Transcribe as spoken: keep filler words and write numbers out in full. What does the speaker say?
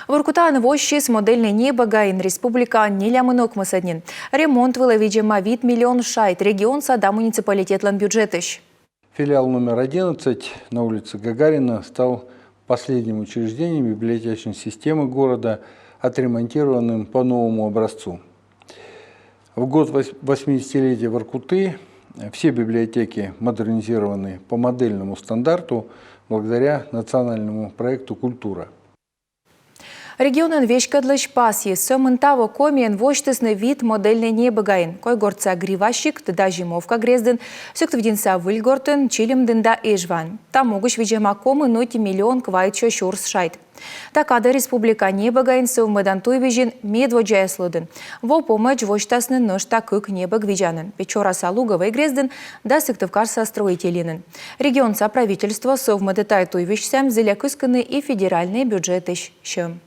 Воркутаын воссис модельнӧй небӧгаин республикаын нелямын ӧкмысӧд нин. Ремонт вылӧ видзӧма вит миллион шайт регионса да муниципалитетлӧн бюджетысь. Филиал номер одиннадцать на улице Гагарина стал последним учреждением библиотечной системы города, отремонтированным по новому образцу. В год восьмидесятилетия Воркуты все библиотеки модернизированы по модельному стандарту благодаря национальному проекту «Культура». Регионӧн веськӧдлысь пасйис. Сӧмын таво Комиын восьтісны вит модельнӧй небӧгаин: Койгортса Грива сикт да Зимовка грездын, Сыктывдінса Выльгортын, Чилимдін да Эжваын. Та могысь видзӧма комын ӧти миллион квайтсё сюрс шайт. Та кадӧ республика небӧгаин сӧвмӧдан туйвизьын медводдзаяс лыдын. Во помӧдз восьтасны нӧшта кык небӧг видзанін: Печораса Луговӧй грездын да Сыктывкарса Строителинын. Регионса правительство сӧвмӧдӧ тайӧ туйвизьсӧ зіля кыскыны и федеральнӧй бюджетысь сьӧм.